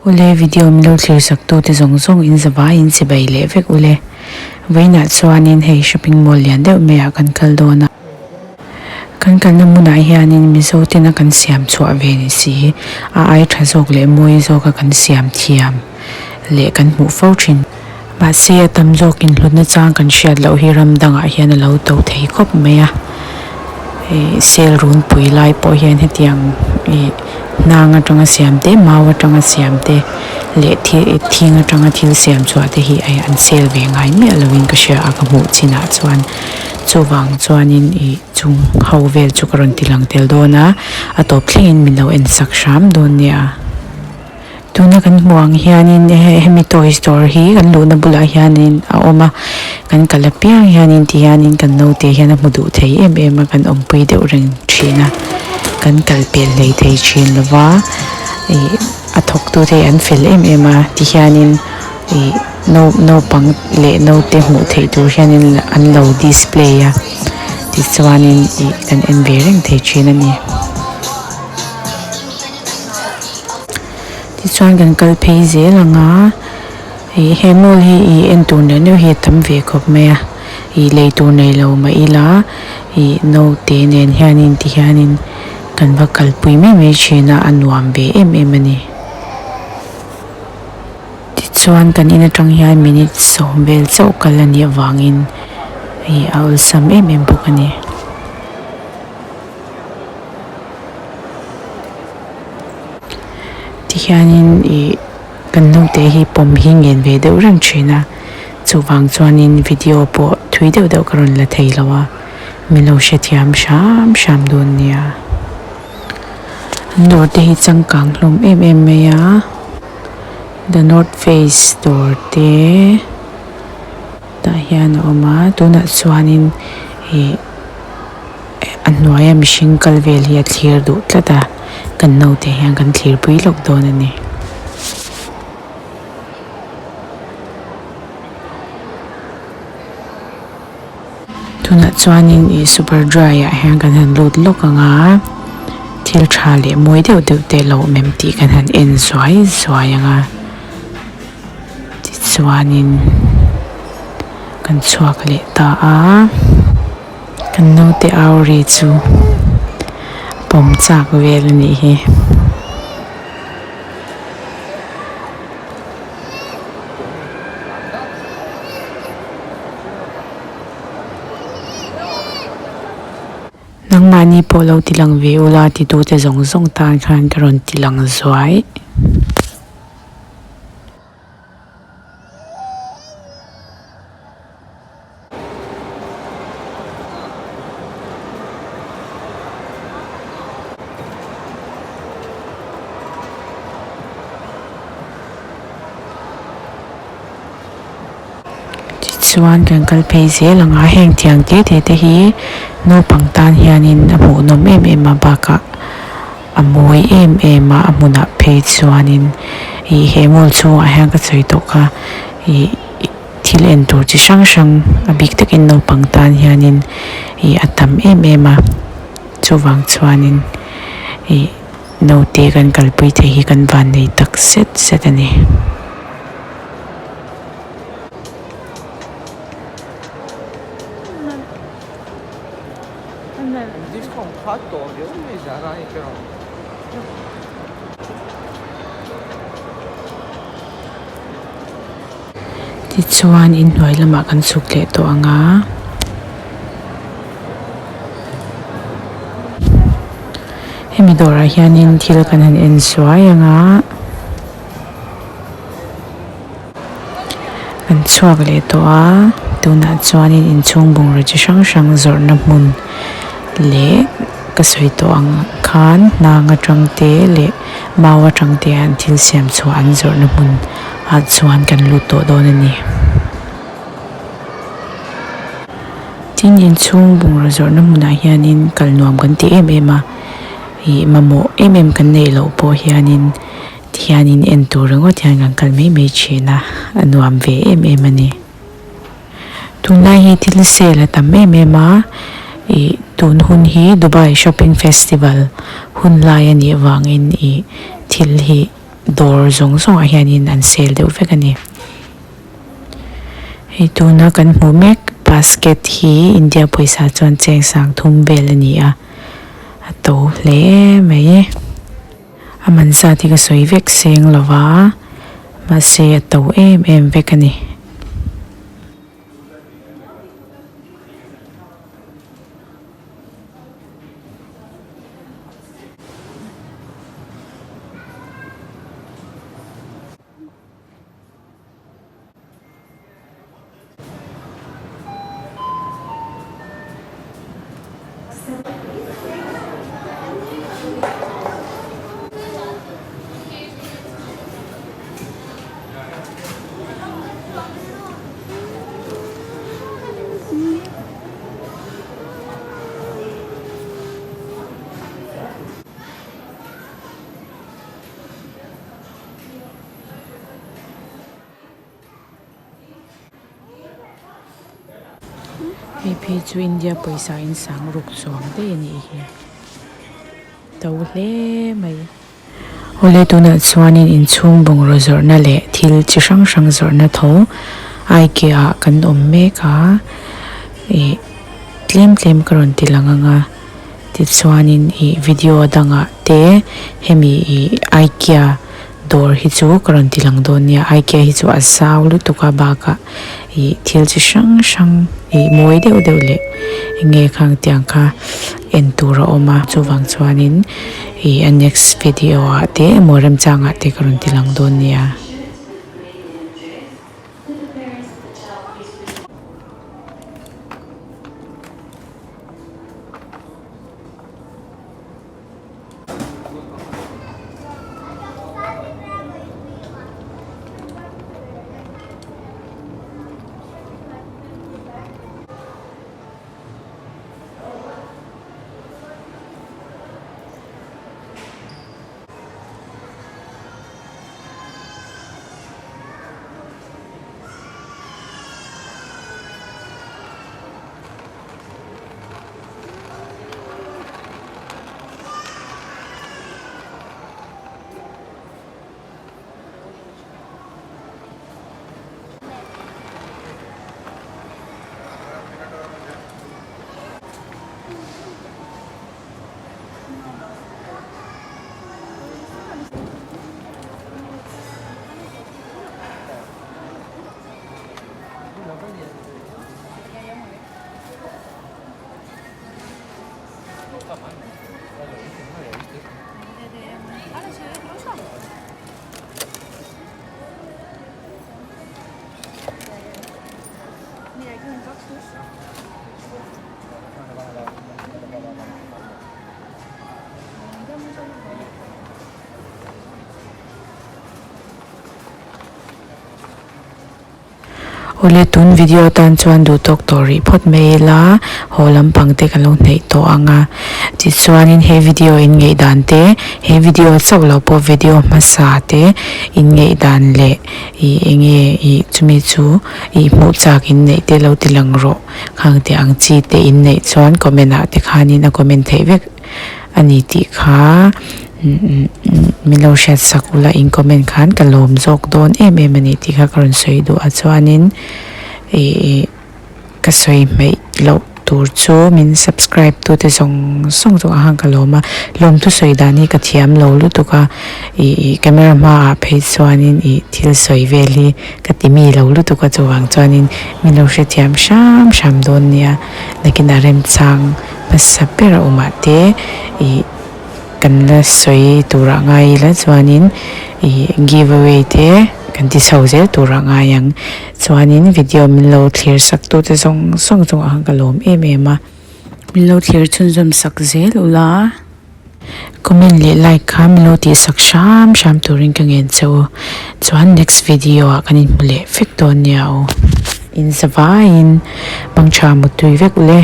Ule video min lo thlir sak tu te zawng zawng in zavai in chibai leh vek ule. Vawiinah chuanin hei shopping mall lian deuh maiah kan kal dawn a. Kan kalna hmunah hianin Mizo tena kan siam chhuah ve ni si a ai tha zawk leh mawi zawka kan siam thiam leh kan hmuh fo thin. Mahse a tam zawkin hlutna chang kan hriat loh hi ram dangah hian a lo to thei khawp mai a. Ih sel runpui lai pawh hian hetiang ih hnang atanga siam te mau atanga siam te leh thil thing atanga thil siam chhuah te hi an sel ve ngai miah lovin ka hria a ka hmuh chinah chuan chuvang chuanin ih chung ho vel chu ka rawn ti lang tel dawn a a tawp thlengin min lo en sak hram dawn nia. Tuna kan hmuh ang hianin hemi toys dawr hi kan luhna bulah hianin a awm a kan kal apiang hianin ti hianin kan naute hian a hmu duh thei em em a kan awmpui deuh reng thin a kan kal pel hlei thei thin lo va ih a thawk tu te hi an fel em em a ti hianin ih nau naupang leh naute hmuh theih tur hianin an lo display a tichuanin ih kan en ve reng thei thin a ni. Tichuan kan kal phei zel ang a ih he mall hi ih en tur neuh neuh hi a tam ve khawp mai a ih lei tur nei lo mah ila ih naute nen hianin ti hianin kan va kalpui mai mai thin a a nuam ve em em a ni. Tichuan kan in atang hian minute sawm vel chauh kal a nih avangin ih a awlsam em em bawk a ni. Tihianin ih kan naute hi pawm hi ngen ve deuh reng thin a chuvang chuanin video pawh thui deuh deuh ka rawn la thei lo a min lo hrethiam hram hram dawn nia an dawr te hi changkang hlawm em em mai a the north face dawr te tah hian a awm a tunah chuanin ih. A hnuaia mihring kal vel hi a thlir duh tlat a kan naute hian kan thlir pui lawk dawn a ni. Tunah chuanin ih super dry ah hian kan han lut lawk ang a thil tha leh mawi deuh deuh te a lo awm em tih kan han en zuai zuai ang a tichuanin kan chhuak leh ta a. Kan naute au ri chu pawm chak vel a nih hi. Nangmahni pawh lo ti lang ve ula titute zawng zawng tan khan ka rawn ti lang zuai. Tichuan kan kal phei zel ang a heng thiang te te te hi naupang tan hianin a hmuhnawm em em a bakah a mawi em em a a hmunah phei chuanin ih he mall chhungah hian ka sawi tawh kha ih. Thil en tur chi hrang hrang a bik takin naupang tan hianin ih a tam em em a chuvang chuanin ih naute kan kalpui thei hi kan vannei tak zet zet a ni. Tichuan inhnuai lamah kan chhuk leh tawh ang a. Hemi dawrah hianin thil kan han en suai ang a. Kan chhuak leh tawh a tunah chuanin inchhung bungraw chi hrang hrang zawrhna hmun leh ka sawi tawh ang khan hnang atang te leh mau atang te an thil siam chhuah an zawrhna hmun ah chuan kan lut tawh dawn a ni. Tin inchhung bungraw zawrhna hmunah hianin kal nuam kan ti em em a ih mamawh em em kan neih loh pawh hianin Tihianin en tur ringawt hian kan kal mai mai thin a, a nuam ve em em a ni. Tunlai hi thil sale a tam em em a, ih tun hun hi Dubai shopping festival hun lai a nih avangin ih thil hi dawr zawng zawngah hianin an sale deuh vek a ni. Hei tuna kan hmuh mek basket hi India pawisa chuan cheng sang thum vel a ni a, a to hle mai. A man zat hi ka sawi vek seng lo va, mahse a to em em vek a ni. Hei phei chu India pawisa in sang ruk chuang daih a nih hi to hle mai. Awle tunah chuanin inchhung bungraw zawrhna leh thil chi hrang hrang zawrhna tho Ikea ah kan awm mek a ih tlem tlem ka rawn ti lang ang a tichuanin ih video dangah te hemi ih Ikea dawr hi chu ka rawn ti lang dawn nia Ikea hi chu a zau lutuk a bakah ih thil chi hrang hrang ih mawi deuh deuh leh eng nge khang tiang kha en tur a awm a chuvang chuanin ih a next video ah te emaw remchangah te ka rawn ti lang dawn nia. Awle tun video atan chuan duh tawk tawh rih phawt mai ila haw lampang te ka lo hneih tawh ang a tichuanin he video in ngaih dan te he video chauh lo pawh video hmasa te in ngaih dan leh ih eng nge ih chumi chu ih hmuh chak in neih te lo ti lang rawh khang tih ang chi te in neih chuan comment ah te khanin a comment theih vek a ni tih kha min lo hriat sak ula in comment khan ka lawm zawk dawn em em a ni tih kha ka rawn sawi duh a chuanin ih ka sawi hmeih loh tur chu min subscribe tu te zawng zawng chu a hang ka lawm a lawmthu sawi dan hi ka thiam lo lutuk a ih camera hmaah phei chuanin ih thil sawi vel hi ka ti mi lo lutuk a chuvang chuanin min lo hrethiam hram hram dawn nia nakinah remchang hmasa ber a awmah te ih kan la sawi turah ngai ila chuanin ih give away te kan ti chho zel turah ngai ang chuanin video min lo thlir sak tu te zawng zawng chungah khan ka lawm em em a min lo thlir chhunzawm sak zel ula comment leh like kha min lo tih sak hram hram turin ka ngen che u chuan next video ah kan inhmu leh vek dawn nia aw in zavaiin mangtha mutui vek ule.